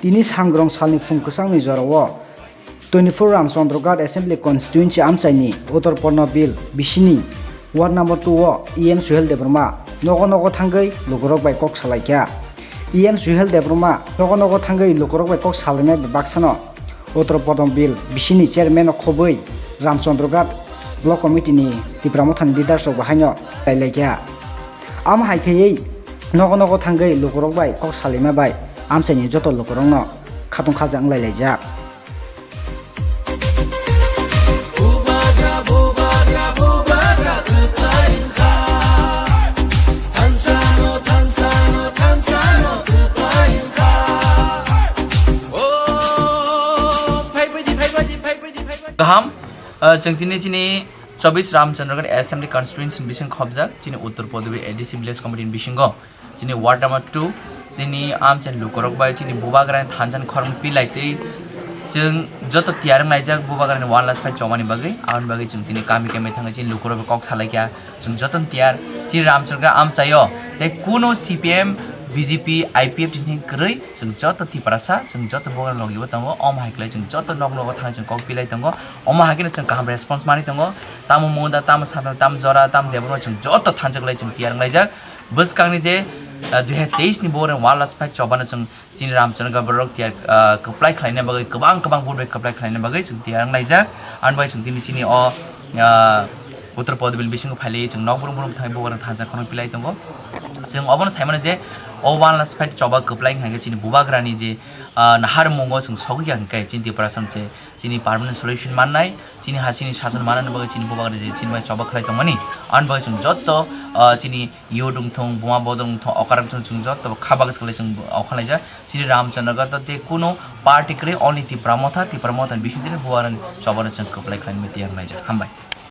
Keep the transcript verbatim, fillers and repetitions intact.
Tini sangrong salni phung kwchangni jorao twenty-four Ramchandra Ghat Assembly Constituency amchaini Uttar Porno Bill bisini Ward number two o E M Suhel Debbarma nogo nogo thangwi lukurok bai kok salaikha. E M Suhel Debbarma nogo nogo thangwi lukurok bai kok salainai baksano Uttar Porno Bill bisini chairman o khobwi Ramchandra Ghat Block Committee ni Tipra Mothani leaders rok bo haino tailaikha. Amo hai khaiwi nogo nogo thangwi lukurok bai kok salaima bai amchaini joto lukurokno khatung khaja wnglai laijak. Bubagra, bubagra, bubagra kwplai wngkha. Thansano, thansano, thansano kwplai wngkha. O, phaibaidi, phaibaidi, phaibaidi, phaibaidi. Gaham, ah, chwng tini chini chobis Ramchandra Ghat Assembly Constituency ni bising khobjak, chini Uttar Podubir A D C Village Committee ni bisingo. Chini ward number two, chini amchaini lukurok bai chini bubagrani thansa ni khorang pilai twi chwng joto tiyar wnglaijak bubagrani one last fight chobani bagwi. Aboni bagwi chwng tini kami kami thangwi chini lukurok bai kok salaikha, chwng joto tiyar. Chini Ramchandra amchaio tei kuno C P M, B J P, I P F T ni kwrwi chwng joto Tiprasa, chwng joto bubagrani logi o tongo. Omo hai khlai chwng joto nok nogo thangwi chwng kok pilai tongo. Omo hai kheno chwng kaham response manwi tongo. Tamo Munda, tamo Satna, tamo Jora, tamo Debbarma chwng joto thansa kwlai chwng tiyar wnglaijak. Bwskangni je, ah, dui hazar teis ni borok wall last fight chobano chwng chini Ramchandra Ghat borok tiyar, ah, kwplai khlaina bagwi, kwbang kwbang vote bai kwplai khlaina bagwi chwng tiyar wnglaijak. Ani bagwi chwng tini chini o, ah, Uttar Podubir bisingo phailwi chwng nok brum brum thangwi bubagrani thansa khorang pilai tongo. Chwng obono saimano je o wall last fight choba kwplai wngkha khe chini bubagrani je, ah, naharmungo chwng sogwi ya hwnkhe chini Tiprasa se chini permanent solution mannai, chini ha chini sason manani bagwi chini bubagra je chini bai choba khlai tongmani. Ani bagwi chwng jotto, ah, chini youth wngthung, buma bodol wngthung, okra wngthung, chwng jotto kha bagwi swkali chwng okha laijak. Chini Ramchandra Ghat je kuno party kwrwi, only Tipra Motha, Tipra Motha ni bising tini bubagrani chobano chwng kwplai khlainani tiyar wnglaijak. Hambai.